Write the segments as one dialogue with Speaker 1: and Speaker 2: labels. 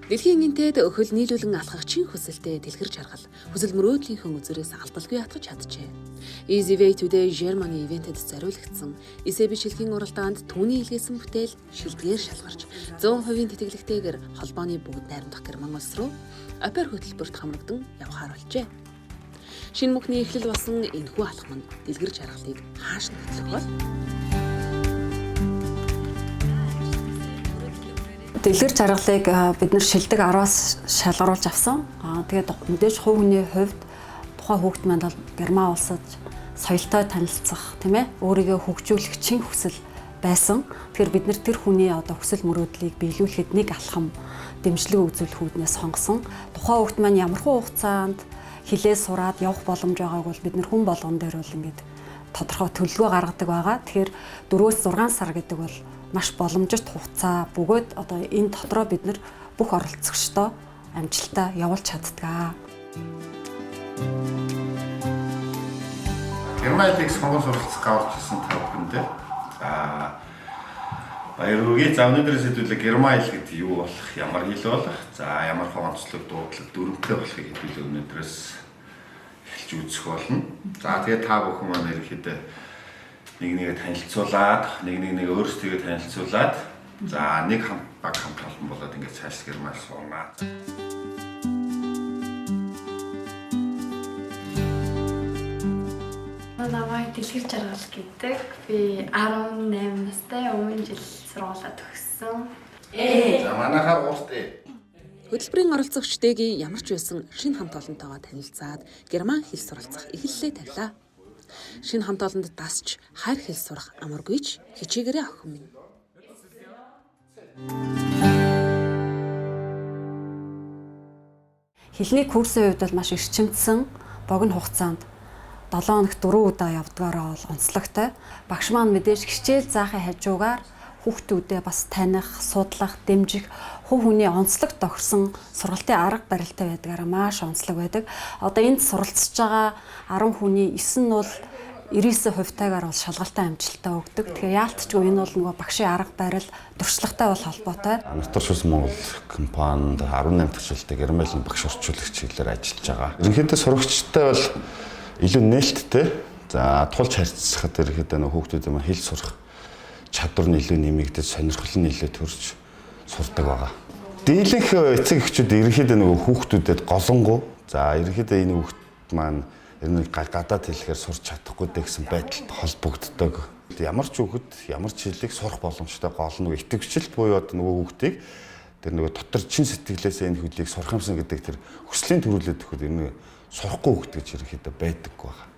Speaker 1: Дэлхийн энтэд хөл нийлүүлэн алхах чин хүсэлтэд дэлгэр жаргал, хүсэл мөрөөдлийнхөн үзрээс алдалгүй атгаж чаджээ. Easy Way Today Germany ивентэд зориулагдсан эсэ бичлэгийн уралдаанд түүний илгээсэн бүтээл шилдгээр шалгарч 100% тэтгэлэгтэйгээр холбооны бүгд найрамдах Герман улс руу опер хөтөлбөрт хамрагдан явхаар болжээ. Шинэ мөхний эхлэл болсон энэхүү алхам нь дэлгэр жаргалыг хааш нь хөтлөх бол
Speaker 2: Дэлгэр жаргалыг бид нар шилдэг 10-аас шалгаруулж авсан. Тэгээд мэдээж хувь хүний хувьд тухайн хүүхд маань бол Герман улсад соёлтой танилцах, тийм ээ, өөрийгөө хөгжүүлэх чин хүсэл байсан. Тэгэхээр бид нар тэр хүний одоо хүсэл мөрөөдлийг биелүүлэхэд нэг алхам дэмжлэг үзүүлэх үүднээс сонгосон. Тухайн хүүхд маань ямархуу хугацаанд хилээ сураад явах боломж байгааг бол бид нар хүн болгон дээр бол ингээд тодорхой төлөвлөгөө гаргадаг байгаа. Тэгэхээр 4-6 сар гэдэг бол маш боломжит хугацаа бөгөөд одоо энэ дотроо бид нар бүх оролцогчдоо амжилттай явуулж чаддаг.
Speaker 3: Герман хэлийг сонгон суралцах гаварч ирсэн та бүхэндээ. За баяр хүргэе. За өнөөдрийн сэдвүүлэг герман хэл гэдэг юу болох, ямар хэл болох, за ямар онцлог, дуудлага, дүрмтэй болохыг хэдүүлээ өнөөдрөөс эхэлж үзэх болно. За тэгээд та бүхэн маань ерөнхийдөө нэг нэгэ танилцуулаад, нэг нэг өөрсдийгөө танилцуулаад, за нэг хамт баг хамт олон болоод ингээд цааш герман сурнаа.
Speaker 4: Намайг Дэлгэр жаргал гэдэг. Би 18 настай, өмнө жил сургуулаа төгссөн.
Speaker 3: За манайхаар урт ээ.
Speaker 1: Хөтөлбөрийн оролцогчдыг ямар ч байсан шинэ хамт олонтойгоо танилцаад герман хэл суралцах эхэллээ тавилаа. Шинэ хамт олонд дасч хайр хэл сурах амаргүй ч хичээгээрээ охин минь.
Speaker 2: Хэлний курсын хувьд бол маш эрчимдсэн богино хугацаанд 7 хоногт 4 удаа явдгаараа бол онцлогтой. Багш маань мэдээж хичээл заахын хажуугаар хүүхдүүдээ бас таних, судлах, дэмжих, хувь хүний онцлог тохирсон сургалтын арга барилтай байдгаараа маш онцлог байдаг. Одоо энд суралцж байгаа 10 хүний 9 нь бол 99%-тайгаар бол шалгалтын амжилттай өгдөг. Тэгэхээр яалтчгүй энэ бол нөгөө багшийн арга барил, туршлагатай бол холбоотой.
Speaker 3: Натуршус Монгол компанид 18 дахь жилдээ герман багш орчуулагч хэлээр ажиллаж байгаа. Ерөнхийдөө сурагчтай бол илүү нээлттэй. За тулж харьцахад ерөнхийдөө нөгөө хүүхдүүд юм хэл сурах чадвар нь илүү нэмэгдэж, сонирхол нь илүү төрж сурдаг байгаа. Дийлэнх эцэг эхчүүд ерөнхийдөө нөгөө хүүхдүүдэд голонгоо. За ерөнхийдөө энэ хүүхд маань ер нь гадаад хэлэхээр сурч чадахгүй дээ гэсэн байдалд холбогддог. Ямар ч хүүхэд ямар ч хэлийг сурах боломжтой, гол нь итгэвчлэлт буюу одоо нөгөө хүүхдийг тэр нөгөө дотор чин сэтгэлээсээ энэ хэлийг сурах юмсан гэдэг тэр хүслийн төрүүлээд өгөхөд ер нь сурахгүй хүүхэд гэж ерөнхийдөө байдаггүй байгаа.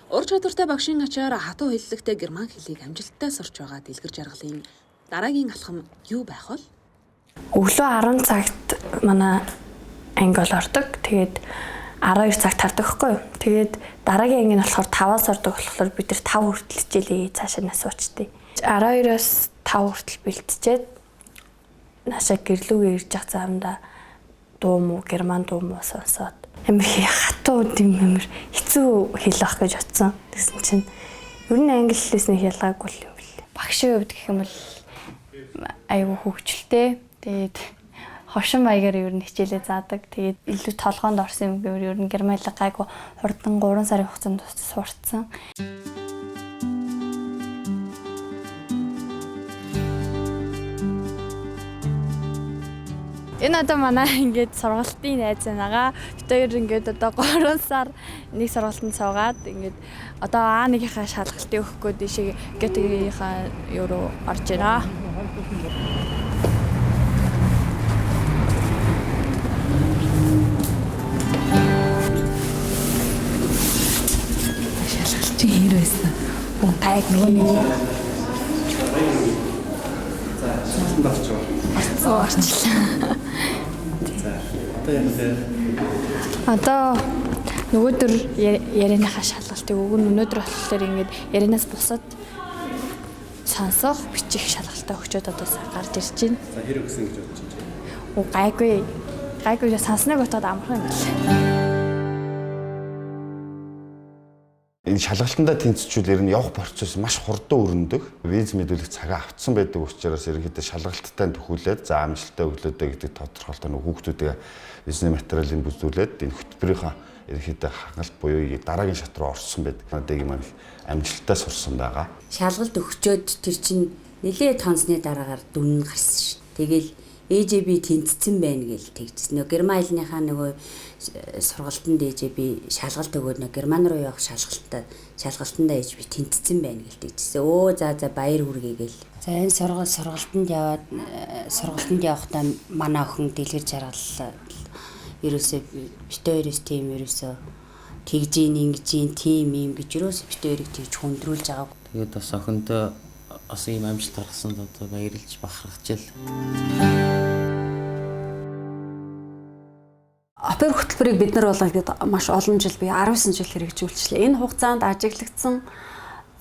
Speaker 1: Ур чадвартай багшийн ачаар хатуу хэллэгтэй герман хэлийг амжилттай сурч байгаа Дэлгэр жаргалын дараагийн алхам юу байх вэ?
Speaker 4: Өглөө 10 цагт манай анги бол ордог. Тэгээд 12 цагт тардаг хгүй юу. Тэгээд дараагийн анги нь болохоор 5-аас ордог болохоор бид нар 5 хүртэл хичээлээ цаашаа нас суучдээ. 12-оос 5 хүртэл бэлтжээд наашаа гэрлүүгээ ирж явах замдаа дуу муу, герман дуу муу сонсоод амар хатуу тийм амар хэцүү хэл ах гэж бодсон. Тэгсэн чинь ер нь англи хэлээс нэг ялгаагүй юм бэл. Багшийн хувьд гэх юм бол айгүй хөгжилтэй. Тэгээд хошин маягаар ер нь хичээлээ заадаг. Тэгээд илүү толгоонд орсон юм гэвэр ер нь германлаг гайгүй хурдан 3 сарын хугацаанд сурцсан. Энэ одоо манай ингээд сургалтын найз байгаа. Бид хоёр ингээд одоо 3 сар нэг сургалтанд суугаад ингээд одоо А1-ийнхаа шалгалтыг өгөх гээд ийшээ ГТГ-ийнхаа юу руу орж байна.
Speaker 5: Шалгалт чи хэр байсан? Гайгүй.
Speaker 6: За, шалгалтанд орчих.
Speaker 4: Орцсон орчлаа.
Speaker 6: За, одоо ямар вэ?
Speaker 4: Одоо нөгөөдөр ярианыхаа шалгалтыг өгнө. Өнөөдөр болохоор ингээд ярианаас бусад сонсох, бичих шалгалтаа өгчөөд одоо гарч ирж байна.
Speaker 6: За, хэр өгсөн гэж бодож байна?
Speaker 4: Оо, гайгүй. Гайгүй сонсног утаад амархан юм байна.
Speaker 3: Ингээд шалгалтандаа тэнцвүүл ер нь явах процесс маш хурдан өрнөдөг. Виз мэдүүлэх цагаа автсан байдаг учраас ерөнхийдөө шалгалттай төхүүлээд за амжилттай өглөөдөө гэдэг тодорхойлолтой нөгөө хүүхдүүдээ визний материалыг бүзүүлээд энэ хөтөлбөрийнхаа ерөнхийдөө хангалт буюу дараагийн шат руу орсон байдаг. Надад маань их амжилттай сурсан байгаа.
Speaker 7: Шалгалт өгчөөд тэр чинь нэлээд тонсны дараагаар дүн нь гарсан шин. Тэгэл ээжээ би тэнцсэн байна гэж тэгжсэн. Нөгөө герман хэлнийхаа нөгөө сургалтанд ээжээ би шалгалт өгөөд нөгөө герман руу явах шалгалтандаа ээж би тэнцсэн байна гэж тэгжсэн. Өө за за баяр хүргэе гэл. За энэ сургалтанд яваад сургалтанд явахдаа манай охин дэлгэр жаргал ерөөсөө бит хоёроос тийм ерөөсөө тэгж ийн ингэж ийн тийм юм гэж ерөөсөө бит хоёрыг тэгж хүндрүүлж байгаа.
Speaker 8: Тэгээд бас охиндоо бас ийм амжилт гаргасанд одоо баярлж бахархаж л.
Speaker 2: Опер хөтөлбөрийг бид нар бол ингээд маш олон жил би 19 жил хэрэгжүүлчихлээ. Энэ хугацаанд ажиглагдсан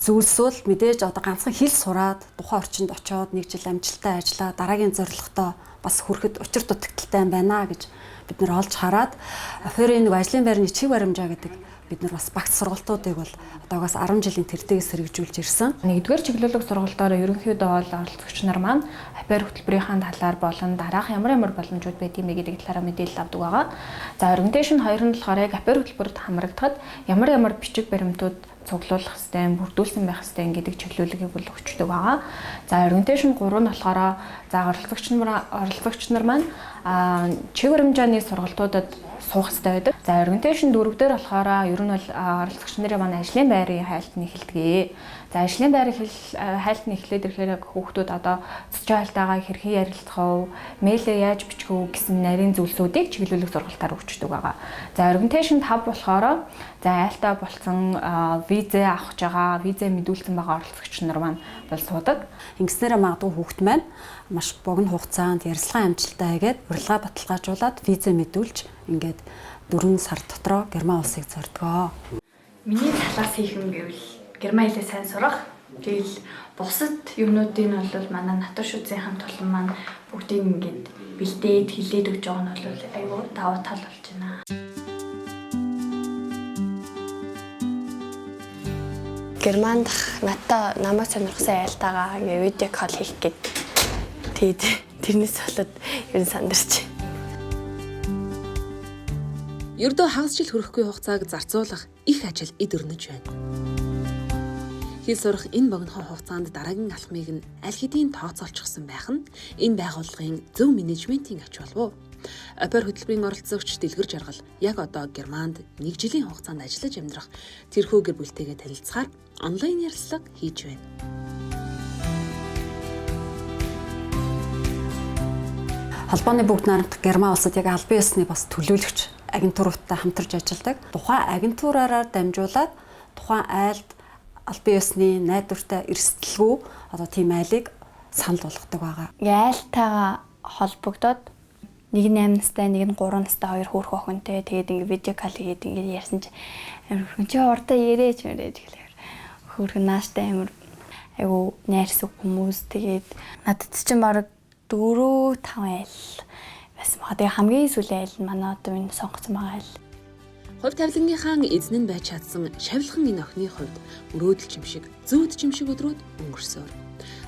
Speaker 2: зүйлс бол мэдээж одоо ганцхан хэл сураад тухайн орчинд очиод нэг жил амжилттай ажиллаа дараагийн зорилготоо бас хүрэхэд учир дутагдaltaй юм байна гэж бид нар олж хараад оперын нэг ажлын байрны чиг баримжаа гэдэг бид нар бас багц сургалтуудыг бол одоогоос 10 жилийн тэртегээс хэрэгжүүлж ирсэн.
Speaker 9: Нэгдүгээр чиглүүлэг сургалтаар ерөнхийдөө бол оролцогч нар маань опер хөтөлбөрийн талаар болон дараах ямар ямар боломжууд байдаг юм бэ гэдэг талаараа мэдээлэл авдаг байгаа. За orientation 2 нь болохоор яг опер хөтөлбөрт хамрагдахад ямар ямар бичиг баримтууд цуглуулах хэвээр, бүрдүүлсэн байх хэвээр гэдэг чиглүүлгийг бол өгчдөг байгаа. За orientation 3 нь болохоор за оролцогч нар маань чиг баримжааны сургалтуудад суух хэрэгтэй байдаг. За orientation 4 дээр болохоор ер нь бол оролцогч нарын маань ажлын байрын хайлт нь эхэлдэг. За ажлын байрын хайлт нь эхлээд ирэхээр хүүхдүүд одоо цэцэн хайлтаагаа хэрхэн ярилцах вэ, мэйлээ яаж бичих вэ гэсэн нарийн зүйлсүүдийг чиглүүлэх сургалтаар өгчдөг байгаа. За orientation 5 болохоор за айлтаа болсон визээ авах гэж байгаа, визээ мэдүүлсэн байгаа оролцогч нар маань бол суудаг.
Speaker 2: Ингэснээрээ магадгүй хүүхд маань маш богино хугацаанд ярилцлагын амжилттай хийгээд урилга баталгаажуулаад визээ мэдүүлж ингээд 4 сар дотроо Герман улсыг зордгоо.
Speaker 4: Миний талаас хийх юм гэвэл герман хэлээ сайн сурах. Тэгэл бусад юмнуудыг нь бол манай натуршүүзийн хамт олон маань бүгдийг ингээд бэлдээд хилээд өгч байгаа нь бол айгүй давуу тал болж байна.
Speaker 10: Герман дахь надтай намайг сонирхсан айлтайгаа ингээ видео кол хийх гээд тэгээд тэрнээс болоод ер нь сандарч.
Speaker 1: Ердөө хагас жил хүрэхгүй хугацааг зарцуулах их ажил эд өрнөж байна. Хэл сурах энэ богинохон хугацаанд дараагийн алхмыг нь аль хэдийн тооцоолчихсон байх нь энэ байгууллагын зөв менежментийн ач болов уу? Опер хөтөлбөрийн оролцогч Дэлгэр Жаргал яг одоо Германд 1 жилийн хугацаанд ажиллаж амьдрах тэрхүү гэр бүлтэйгээ танилцахаар онлайн ярилцлага хийж байна.
Speaker 2: Холбооны бүгд найрамдах Герман улсад яг албан ёсны бас төлөөлөгч агентуруудтай хамтарч ажилладаг. Тухайн агентураараа дамжуулаад тухайн айлд албан ёсны найдвартай эрсдэлгүй одоо тийм айлыг санал болгодог байгаа.
Speaker 4: Ингээ айлтайгаа холбогдоод нэг нь 8 настай, нэг нь 3 настай хоёр хөөрхөн охинтой. Тэгээд ингээ видео кол хийгээд ингээ ярьсан чи амар хөөрхөн чи урдаа ярээч мэрэж гэлээ. Хөөрхөн нааштай амар айгу найрсаг хүмүүс. Тэгээд надад чинь бараг 4-5 айл байсан байгаа. Тэгээ хамгийн сүүлийн айл нь манай одоо энэ сонгоцсон байгаа айл.
Speaker 1: Хувь тавилангийнхаа эзэн нь байж чадсан шавилхан энэ охины хувьд мөрөөдөл юм шиг, зүүд юм шиг өдрүүд өнгөрсөөр.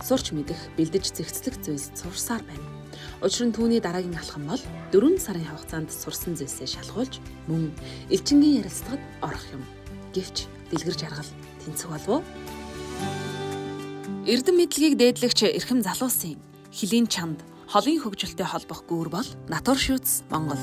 Speaker 1: Сурч мэдэх, бэлдэж зэгцлэх зүйлс сурсаар байна. Учир нь түүний дараагийн алхам бол 4 сарын хугацаанд сурсан зүйлсээ шалгуулж мөн элчингийн ярилцлагад орох юм. Гэвч Дэлгэр Жаргал тэнцэх болов уу? Эрдэм мэдлэгийг дээдлэгч эрхэм залуусын хөлийн чанд холын хөгжилтэй холбох гүүр бол Naturschutz Монгол.